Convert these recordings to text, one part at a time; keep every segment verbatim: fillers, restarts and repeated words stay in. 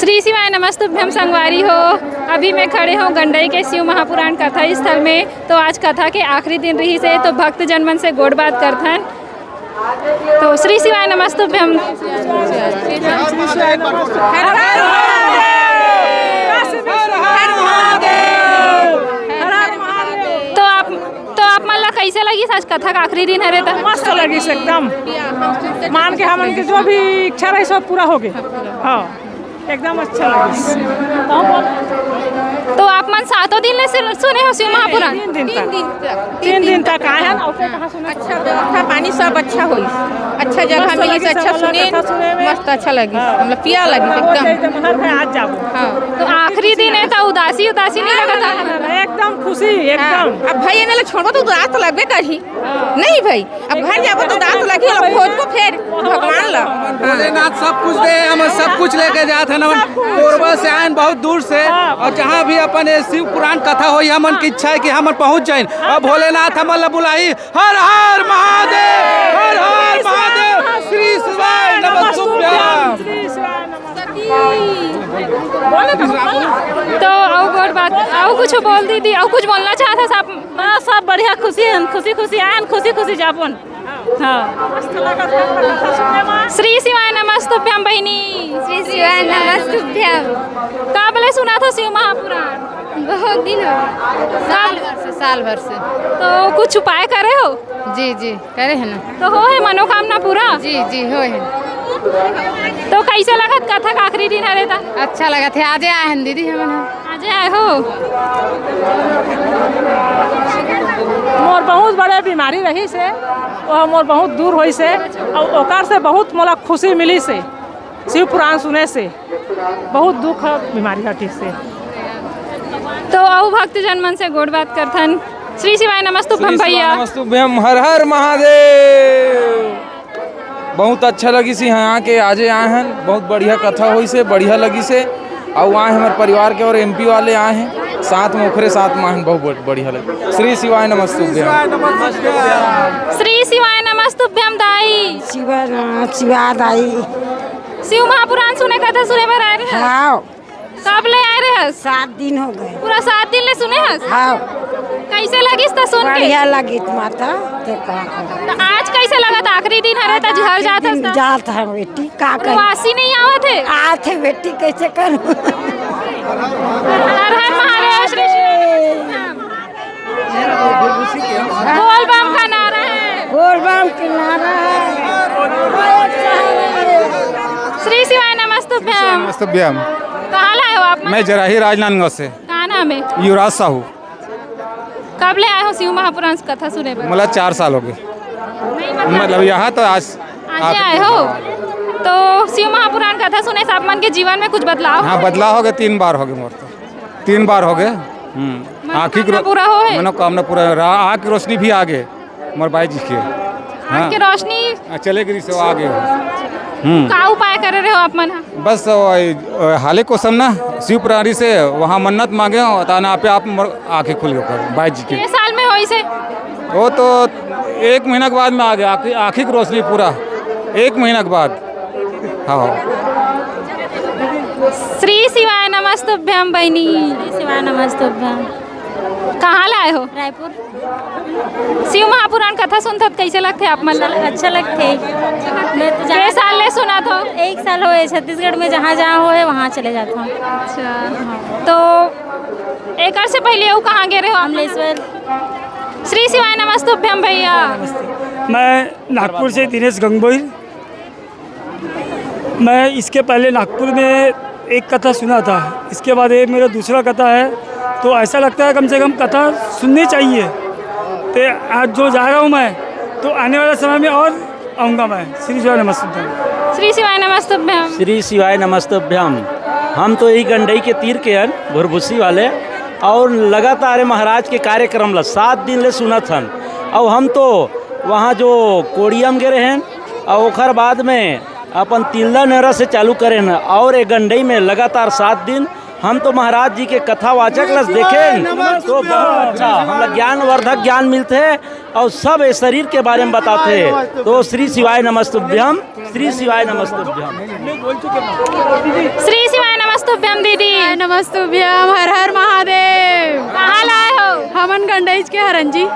श्री शिवाय नमस्तुभ्यम संगवारी हो। अभी मैं खड़े हूँ गंडई के शिव महापुराण कथा स्थल में। तो आज कथा के आखिरी दिन रहिस हे, तो भक्तजन मन से गोठ बात करथन। तो श्री शिवाय नमस्तुभ्यम। तो आप तो आप मन ला कैसे लगिस आज कथा का आखिरी दिन हरे त? मस्त लगिस एकदम। मान के हमन के जो भी इच्छा रहिस, सब पूरा हो गे। हाँ, एकदम अच्छा लगिस। तो आप मन सातों दिन ले सुन-, सुने हो शिव महापुराण? तीन दिन तक। तीन दिन तक आए हैं ना, उसे कहाँ सुने? अच्छा व्यवस्था, पानी सब अच्छा होइस, अच्छा जगह मस्त मिलिस, लगिस, अच्छा सब सुने, कथा सुने में। मस्त अच्छा लगिस, हाँ। मतलब पिया लगिस एकदम। एकदम हर है आज जाबो। हाँ। तो आखिरी दिन हे त उदासी उदासी नहीं लगत हे? एकदम खुशी, हाँ। एकदम। अब भाई, एने ला छोड़बो तो उदास तो लगबे करही। नहीं भाई, अब घर जाबो तो उदास तो लगही, अब खोजबो फेर भगवान ला। हाँ। भोलेनाथ सब कुछ दे, हम सब कुछ लेके जात हन, हमन कोरबा से आयन बहुत दूर से, हाँ। और जहाँ भी अपन ये शिव पुराण कथा होही, हमन की इच्छा हे कि हमन पहुँच जाइन। अब भोलेनाथ हमन ला बुलाही। हर हर महादेव, हर हर महादेव, श्री शिवाय नमस्तुभ्यम। श्री शिवाय नमस्तुभ्यम। तो अउ गोठ बात, अउ कुछ बोल दीदी, अउ कुछ बोलना चाहत हस आप? बस सब बढ़िया, खुशी हन, खुशी खुशी आयन, खुशी खुशी जाबोन। हाँ। श्री शिवाय नमस्तुभ्यम बहिनी। श्री शिवाय नमस्तुभ्यम। कब ले सुनत हो शिव महापुराण? बहुत दिन हो गए। साल भर से, साल भर से। तो कुछ उपाय करे हो? जी, जी, करे हैं ना। तो होहे मनोकामना पूरा? जी, जी, होहे। तो कैसे लगत कथा का आखिरी दिन हरे त? अच्छा लगत हे, आजे आए हैं दीदी हमन ह। आजे आए हो? मोर बहुत बड़े बीमारी रहिस हे, वो मोर बहुत दूर होइस हे, और ओकर से बहुत मोला खुशी मिलिस हे। शिव पुराण सुने से बहुत दुख बीमारी हटिस हे। तो अउ भक्तजन मन से गोठ बात करथन। श्री शिवाय नमस्तुभ्यम भैया। नमस्तुभ्यम, हर हर महादेव। बहुत अच्छा लगिस हे यहाँ के, आजे आए हैं, बहुत बढ़िया कथा होइस हे, बढ़िया लगिस हे। अउ आए हमर परिवार के और एमपी वाले आए हैं साथ में, ओखरे साथ में आए हैं, बहुत बढ़-, बढ़िया लगे। श्री शिवाय नमस्तुभ्यम। श्री शिवाय नमस्तुभ्यम दाई। शिवा, शिवा दाई। शिव महापुराण सुने कथा सुने बर आए रहे? हाँ। कब ले आए रहे हस? सात दिन हो गए। पूरा सात दिन ले सुने हस? हाँ। कैसे लगिस त सुन के? बढ़िया लगिस माता, ते का कहूँ। त आज कैसे लगत? आखिरी दिन हरे त घर जात हस त? जात हन बेटी, का करूँ? वासी नहीं आवत हे? आत हे बेटी, कैसे करूँ? हर हर महादेव, श्री शिव। बोल बम का नारा है। बोल बम के नारा है। श्री शिवाय नमस्तुभ्यम। नमस्तुभ्यम। कहाँ ले आए हो आप? मैं जराही राजनांदगांव से। का नाम है? युवराज साहू। कब ले आए हो शिव महापुराण से कथा सुने बर? मतलब चार साल हो गए। नहीं, मतलब मतलब यहाँ तो आज आज आप आए हो तो शिव महापुराण कथा सुने से आप मन के जीवन में कुछ बदलाव हाँ, होए? बदलाव हो गए, तीन बार हो गए मोर तो। तीन बार हो गए। हम्म। मनोकामना आँखी के रो-, पूरा हो है? मनोकामना पूरा हो रहा, आँख की रोशनी भी आ गए मोर बाई जी के। आँख हाँ। की रोशनी? हाँ, चले गई से आ गए। हम्म। का उपाय करे रहे हो आप मन ह? बस वो, अ, हाले कोसम ना शिव पुरानी से वहाँ मन्नत मांगे हो, ताना पे आप मोर आँखें खुल गए बाई जी के। ये साल में होइस हे? वो तो एक महीना के बाद में आ गया, आँखी, आँखी की रोशनी पूरा एक महीना के बाद। हाँ। श्री शिवाय नमस्तुभ्यम बहिनी। श्री शिवाय नमस्तुभ्यम। कहाँ ले आए हो? रायपुर। शिव महापुराण कथा सुनथो त कैसे लगथे आप मन ला? अच्छा लगथे। मैं तो के जाना साल ले सुनत हो? एक साल होए, छत्तीसगढ़ में जहाँ जहाँ होए वहाँ चले जाता हूँ। अच्छा। तो एकर से पहले अउ कहाँ गे रहे हो आप मन? कमलेश्वर। श्री शिवाय नमस्तुभ्यम भैया। मैं नागपुर से दिनेश गंगोई। मैं इसके पहले नागपुर में एक कथा सुना था, इसके बाद ये मेरा दूसरा कथा है, तो ऐसा लगता है कम से कम कथा सुननी चाहिए। तो आज जो जा रहा हूँ मैं, तो आने वाला समय में और आऊँगा मैं। श्री शिवाय नमस्तुभ्यम। श्री शिवाय नमस्तुभ्यम। श्री शिवाय नमस्तुभ्यम। हम तो यही गंडई के तीर के हन, भुरभुसी वाले, और लगातार महाराज के कार्यक्रम ला सात दिन ले सुनत हन। और हम तो वहाँ जो कोड़ियम गे रहेन, और ओखर बाद में अपन तिल्दा नेवरा से चालू करेन, और ये गंडई में लगातार सात दिन हम तो महाराज जी के कथावाचक ला देखेन, तो बहुत अच्छा हमला ज्ञानवर्धक ज्ञान मिलथे, और सब ये शरीर के बारे में बताथे। तो श्री शिवाय नमस्तुभ्यम, श्री शिवाय नमस्तुभ्यम। श्री शिवाय नमस्तुभ्यम। नमस्तुभ्यम, हर हर महादेव। कहाँ लाए हो? हमन गंडईच के हरन जी।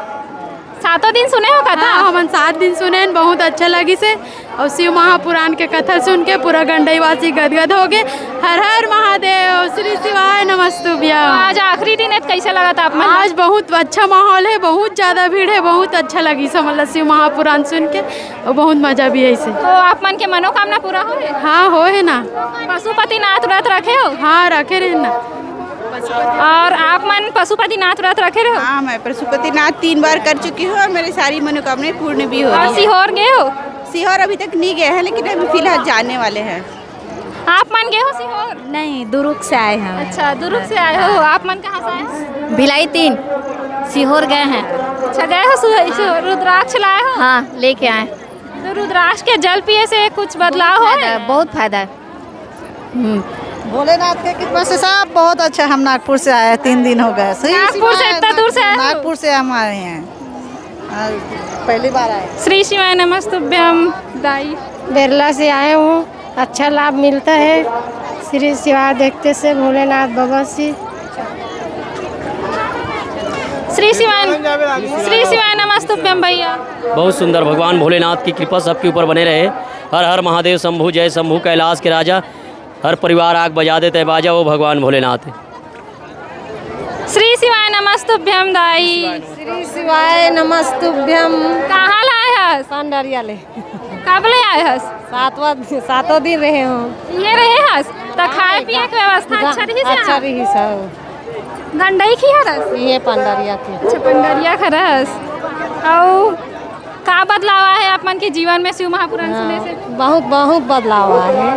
सातों दिन सुने हो कथा? हाँ, हमन सात दिन सुने हन, बहुत अच्छा लगिस हे। अउ शिव महापुराण के कथा सुन के पूरा गंडईवासी गदगद हो गे। हर हर महादेव, श्री शिवाय नमस्तुभ्यम। आज आखिरी दिन हे, त कइसे लगत हे आप मन? आज बहुत अच्छा माहौल हे, बहुत ज्यादा भीड़ हे, बहुत अच्छा लगिस हमन ला शिव महापुराण सुन के। अउ बहुत मजा भी आइस हे। तो आप मन के मनोकामना पूरा होए? हाँ, होए हे ना। पशुपतिनाथ व्रत रखे हो? हाँ, रखे रहेन ना। अउ आप मन पशुपतिनाथ व्रत रखे रहो? हाँ, मैं पशुपतिनाथ तीन बार कर चुकी हूँ और मेरी सारी मनोकामनाएं पूर्ण भी हो रही है। सीहोर गए हो? सीहोर अभी तक नहीं गए हैं, लेकिन अभी फिलहाल जाने वाले हैं। आप मन गए हो सीहोर? नहीं, दुरुग से आए हैं। अच्छा, दुरुग से आए हो। आप मन कहाँ से आए हो? भिलाई तीन, सीहोर गए हैं। अच्छा, गए हो सु-, सु-, रुद्राक्ष लाए हो? हाँ, लेके आए। तो रुद्राक्ष के जल पिए से कुछ बदलाव होए? बहुत फायदा है। हम्म। भोलेनाथ के कृपा से सब बहुत अच्छा। हम नागपुर से आए हैं, तीन दिन हो गए। श्री नागपुर से शिवाय, इतना दूर से आए हो? नागपुर से हम आए हैं। हाँ, पहली बार आए। श्री शिवाय नमस्तुभ्यम दाई। बेरला से आए हूँ, अच्छा लाभ मिलता है श्री शिवाय देखते से, भोलेनाथ बाबा से। श्री शिवाय, श्री शिवाय नमस्तुभ्यम भैया। बहुत सुंदर, भगवान भोलेनाथ की कृपा सबके ऊपर बने रहे। हर हर महादेव शंभू, जय शंभू कैलाश के राजा। हर परिवार आग बजा देते बाजा, वो भगवान भोलेनाथ है। श्री शिवाय नमस्तुभ्यम दाई। श्री शिवाय नमस्तुभ्यम। कहाँ लाए हस? पंडरिया ले। कब ले आए हस? सातवां, सातों दिन रहे हो। ये रहे हस? त खाए पिए के व्यवस्था अच्छा रही से? अच्छा रही सब। गंडई खिया रस? ये पंडरिया के। अच्छा, पंडरिया खा रस। अउ का बदलाव आए हे आप मन के जीवन में शिव महापुराण सुने से? बहुत, बहुत बदलाव आए हे।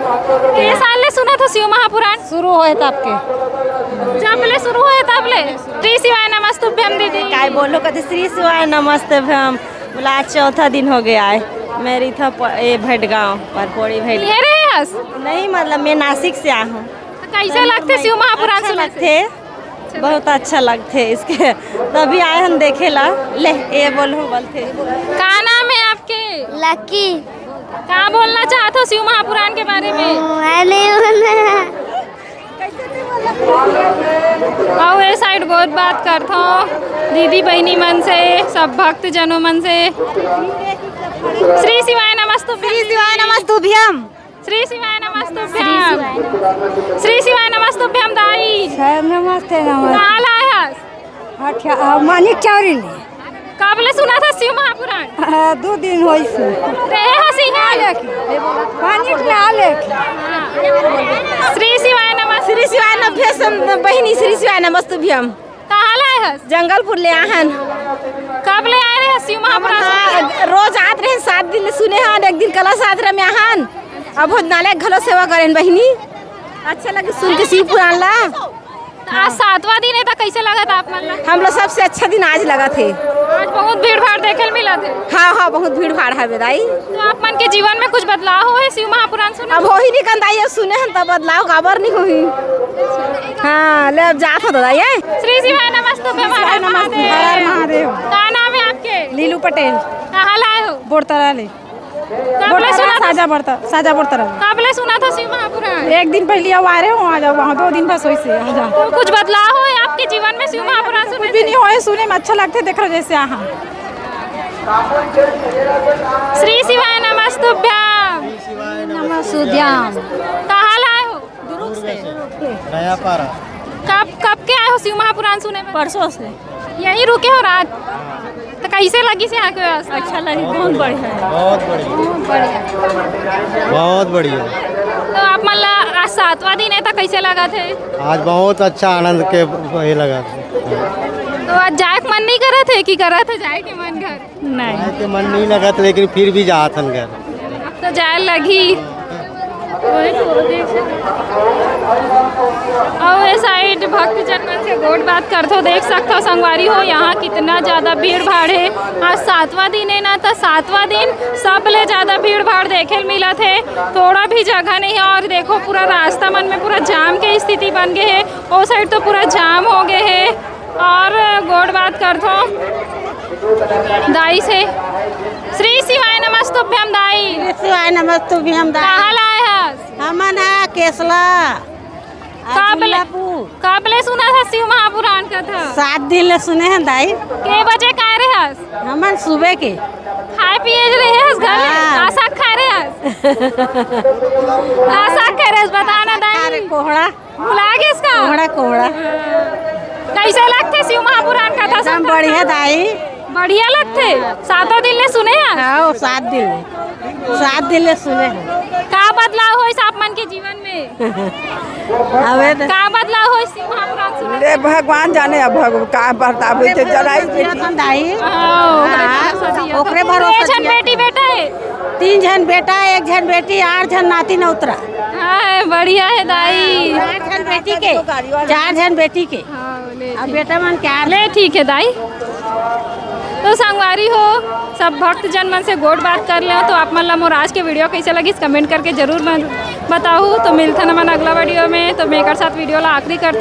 के साल ले सुनत हो शिव महापुराण? शुरू होए तब के। जब ले शुरू होए तब ले? श्री शिवाय नमस्तुभ्यम दीदी। काय बोलो कथे श्री शिवाय नमस्तुभ्यम। बोला आज चौथा दिन हो गया है। मैं रही था प-, ये भटगांव, परपोड़ी भटगांव। ये रहे हस? नहीं, मतलब मैं नासिक से आए हूँ। तो कैसे लगथे शिव महापुराण अच्छा सुने से? लगथे। बहुत अच्छा लगथे इसके, तभी आए हम देखे ला। ले, ये बोलहूँ बोलथे। का नाम हे आपके? लकी। का बोलना चाहत हो शिव महापुराण के बारे में? मैं नहीं बोलना। अउ ये side गोठ बात करथो दीदी बहिनी मन से, सब भक्त जनों मन से। श्री शिवाय नमस्तुभ्यम। श्री शिवाय नमस्तुभ्यम। श्री शिवाय नमस्तुभ्यम। श्री शिवाय नमस्तुभ्यम दाई। सर नमस्ते, नमस्ते। कहाँ लाए हस? अच्छा, अ, मानिक चौरी ले। कब ले सुनत हस शिव महापुराण? अ, दू दिन होइस। रहे हस इहाँ? मानिक ना लेके। श्री शिवाय नमस्तुभ्यम। श्री शिवाय नमस्तुभ्यम बहिनी, श्री शिवाय नमस्तुभ्यम। कहाँ ले आए हस? जंगलपुर ले आहन। कब ले आए रहे शिव महापुराण? हाँ, रोज आत रहे, सात दिन ले सुने हन, एक दिन कलश यात्रा में आहन। अब भोजनालय घलो सेवा करेन बहिनी। अच्छा लगे सुन के शिव पुराण ला। आज सातवां दिन हे, त कैसे लगत आप मन ला? हम लोग सबसे अच्छा दिन आज लगथे। आज बहुत भीड़ भाड़ देखे ल मिलत हे। हाँ, हाँ, बहुत भीड़ भाड़ हे बेदाई। तो आप मन के जीवन में कुछ बदलाव होए शिव महापुराण सुने? अब होही नहीं कंदाई, अब सुने हन त बदलाव काबर नहीं होही। हाँ, ले अब जात हो दादा ये। श्री शिवाय नमस्तुभ्यम, हर हर महादेव। हर हर महादेव। का नाम हे आपके? लीलू पटेल। कहाँ लाए हो? बोरतरा ले। कब ले बोरतरा, सुनत हो? साजा बोरतरा, साजा बोरतरा। कब ले सुनत हो शिव महापुराण? एक दिन पहली अब आ रहे हो, आ जाओ, वहाँ दो दिन बस वैसे आ जाओ। तो कुछ बदलाव होए आपके जीवन में शिव महापुराण सुने कुछ भी से? नहीं होए, सुने में अच्छा लगथे, देख रहे जैसे आहा। श्री शिवाय नमस्तुभ्यम। नमस्तुभ्यम। कहाँ लाए हो? दुरुग से। नयापारा। कब, कब के आए हो शिव महापुराण सुने में? परसों से। यहीं रुके हो रात? तो कैसे लगिस यहाँ के व्यवस्था? अच्छा लगिस, बहुत बढ़िया हे। बहुत बढ़िया। बहुत बढ़िया। बहुत बढ़िया। तो आप मन ला आज सातवां दिन हे, त कैसे लगत हे? आज बहुत अच्छा आनंद के ये लगा। तो आज जाए के मन नहीं करत हे कि करत हे जाए के मन घर? नहीं। जाए के मन नहीं लगत, लेकिन फिर भी जात हन घर। अब तो जाए लगही। अउ ये side भक्तजन मन से गोठ बात करथो, देख सकथो संगवारी हो, यहाँ कितना ज्यादा भीड़ भाड़ हे। आज सातवां दिन हे ना, त सातवां दिन सबले ज्यादा भीड़ भाड़ देखे ल मिलत हे, थोड़ा भी जगह नहीं हे। अउ देखो पूरा रास्ता मन में पूरा जाम के स्थिति बन गे हे, ओ side तो पूरा जाम हो गे हे। अउ गोठ बात करथो दाई से। श्री शिवाय नमस्तुभ्यम दाई। श्री शिवाय नमस्तुभ्यम दाई। कहाँ लाए हस? हमन ह केसला। कब ले, कब ले सुनत हस शिव महापुराण कथा? सात दिन ले सुने हन दाई। के बजे काय रहे हस? हमन सुबह के। खाए पिए रहे हस घर ले? हाँ। का साग खाए रहे हस? का साग खाए रहे हस? बता ना दाई। अरे कोहड़ा। भुला गेस का? कोहड़ा, कोहड़ा। कैसे लगथे शिव महापुराण कथा एकदम सुनत हस? बढ़िया दाई। बढ़िया लगथे। सातों दिन ले सुने हस? हाँ, सात दिन ले। सात दिन ले सुने हन। का बदलाव होइस आप मन के जीवन में? अबे तो का बदलाव होइस शिव महापुराण सुने? ले भगवान जाने अब भग-, का बताबे ते जराई बेटी। अपन दाई। हाँ, हाँ, ओकरे भरोसा ओकरे भरोसा एक झन जिया। बेटी बेटा हे? तीन झन बेटा, एक झन बेटी, आठ झन नाती नौतरा। हाँ, बढ़िया हे दाई। चार झन बेटी के, चार झन बेटी के। हाँ, ले अब ठीक। बेटा मन के आर ले ठीक हे दाई। तो संगवारी हो, सब भक्त जन मन से गोठ बात कर लेव, तो आप मन ला मोर आज के video कैसे लगिस, comment करके जरूर मन बताहू। तो मिलथन हमन अगला video में। तो मैं एकर साथ video ला आखिरी करथौं।